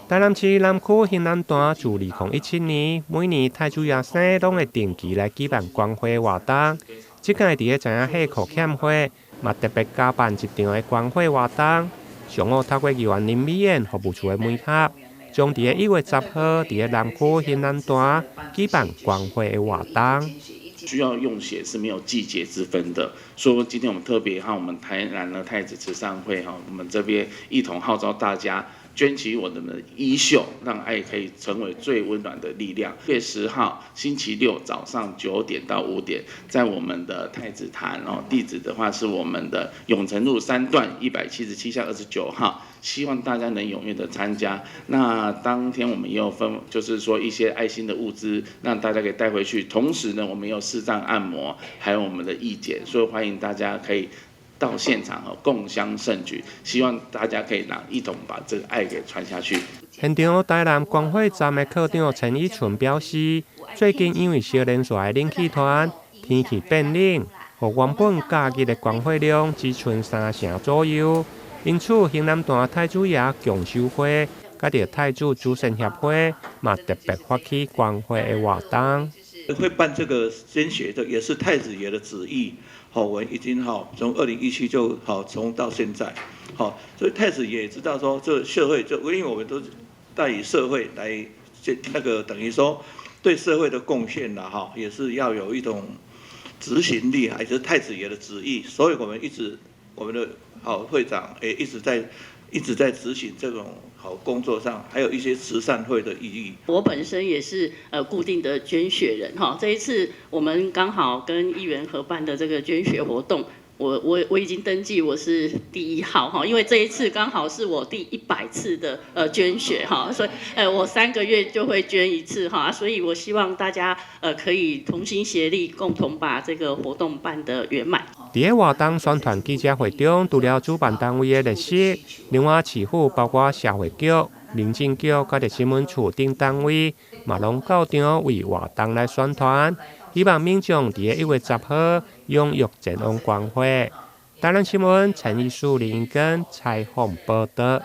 台南市南區興南段自2017年，每年太子爺生攏會定期來舉辦關懷活動。這屆佇咧知影血庫欠血，嘛特別加辦一場的關懷活動。上午透過議員林美燕服務處的媒合，將佇咧1月10號佇咧南區興南段舉辦關懷的活動。需要用血是沒有季節之分的，所以今天我們特別和我們台南的太子慈善會哈，我們這邊一同號召大家捐起我們的衣袖，讓愛可以成為最溫暖的力量。1月10號星期六早上9點到5點，在我們的太子壇哦，地址的話是我們的永成路三段177巷29號，希望大家能踴躍的參加。那當天我們也有分，就是說一些愛心的物資，讓大家可以帶回去。同時呢，我們有視障按摩，還有我們的義剪，所以歡迎大家可以到現場哦，共襄盛舉，希望大家可以拿一同把這個愛給傳下去。現場台南關懷站的課長陳以純表示，最近因為小連續的冷氣團，天氣變冷，予原本假日的捐血量只剩三成左右。因此，興南段太子爺共修會佮著太子慈善協會嘛特別發起關懷的活動。會辦這個捐血的，也是太子爺的旨意。好，我們已經哈從2017就好從到現在，好，所以太子爺也知道說，這社會就因為我們都帶以社會來，這那個等於說對社會的貢獻啦，哈，也是要有一種執行力，還是太子爺的旨意，所以我們一直我們的好會長也一直在執行這種好工作上，還有一些慈善會的意義。我本身也是固定的捐血人哈，這一次我們剛好跟議員合辦的這個捐血活動，我已經登記我是第一號哈，因為這一次剛好是我第100次的捐血哈，所以我3個月就會捐一次哈，所以我希望大家可以同心協力，共同把這個活動辦得圓滿。佇個活動宣傳記者會中，除了主辦單位的列席，另外市府包括社會局、民政局、佮著新聞處等單位，嘛攏到場為活動來宣傳，希望民眾佇個1月10號踴躍前往關懷。台南新聞陳義樹、林根採訪報導。